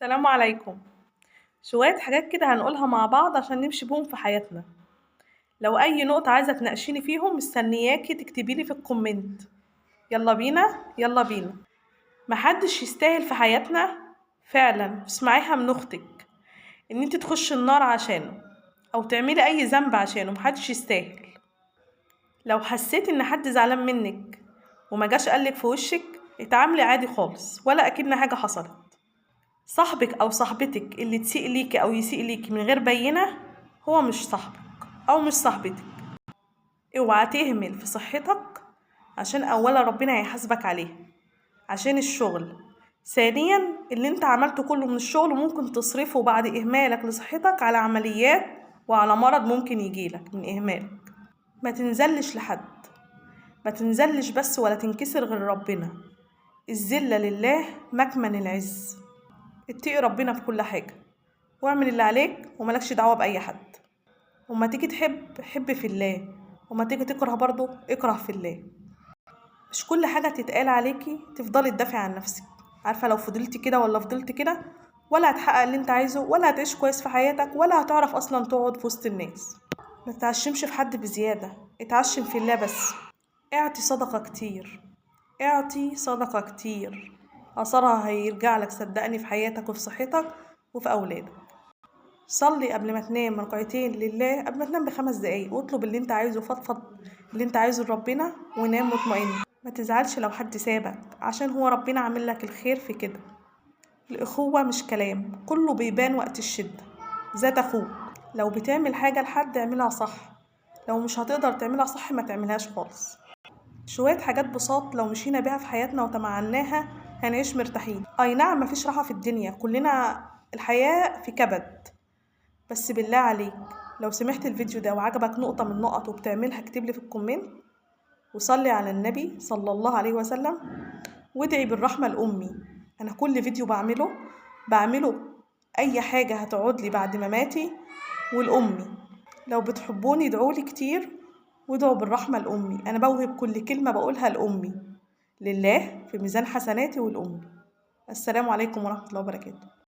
السلام عليكم. شوية حاجات كده هنقولها مع بعض عشان نمشي بهم في حياتنا. لو أي نقطة عايزة تناقشيني فيهم مستنياكي تكتبيلي في ال comment. يلا بينا يلا بينا. محدش يستاهل في حياتنا فعلا، اسمعيها من أختك، إن انت تخشي النار عشانه أو تعملي أي ذنب عشانه، محدش يستاهل. لو حسيت إن حد زعلان منك وما جاش قالك في وشك، اتعاملي عادي خالص ولا أكن حاجة حصلت. صاحبك أو صاحبتك اللي تسيء ليكي أو يسيء ليكي من غير بينة هو مش صاحبك أو مش صاحبتك. اوعى تهمل في صحتك عشان أولا ربنا هيحاسبك عليها عشان الشغل، ثانيا اللي انت عملته كله من الشغل ممكن تصرفه بعد إهمالك لصحتك على عمليات وعلى مرض ممكن يجيلك من إهمالك. ما تنزلش لحد، ما تنزلش بس ولا تنكسر غير ربنا. الذلة لله مكمن العز. اتقي ربنا في كل حاجة واعمل اللي عليك وملكش دعوة بأي حد. وما تيجي تحب حب في الله، وما تيجي تكره برضو اكره في الله. مش كل حاجة تتقال عليكي تفضلي تدافعي عن نفسك، عارفة لو فضلتي كده ولا فضلت كده ولا هتحقق اللي انت عايزه، ولا هتعيش كويس في حياتك، ولا هتعرف اصلا تقعد في وسط الناس. ما تتعشمش في حد بزيادة، اتعشم في الله بس. اعطي صدقة كتير، اعطي صدقة كتير، أثرها هيرجع لك صدقني في حياتك وفي صحتك وفي أولادك. صلي قبل ما تنام ركعتين لله قبل ما تنام ب5 دقايق، واطلب اللي انت عايزه، فضفض اللي انت عايزه لربنا ونام مطمئن. ما تزعلش لو حد سابك عشان هو ربنا عامل لك الخير في كده. الأخوة مش كلام، كله بيبان وقت الشدة. ذات أخوك، لو بتعمل حاجة لحد اعملها صح، لو مش هتقدر تعملها صح ما تعملهاش خالص. شوية حاجات بساط لو مشينا بيها في حياتنا وتمعناها هنعيش مرتاحين. أي نعم مفيش راحة في الدنيا، كلنا الحياة في كبد، بس بالله عليك لو سمحت الفيديو ده وعجبك نقطة من النقط وبتعملها اكتبلي في ال comment، وصلي على النبي صلى الله عليه وسلم، وادعي بالرحمة لأمي. أنا كل فيديو بعمله أي حاجة هتقعد لي بعد مماتي والأمي. لو بتحبوني ادعولي كتير وادعوا بالرحمة لأمي. أنا بوهب كل كلمة بقولها لأمي لله في ميزان حسناتي والأمي. السلام عليكم ورحمة الله وبركاته.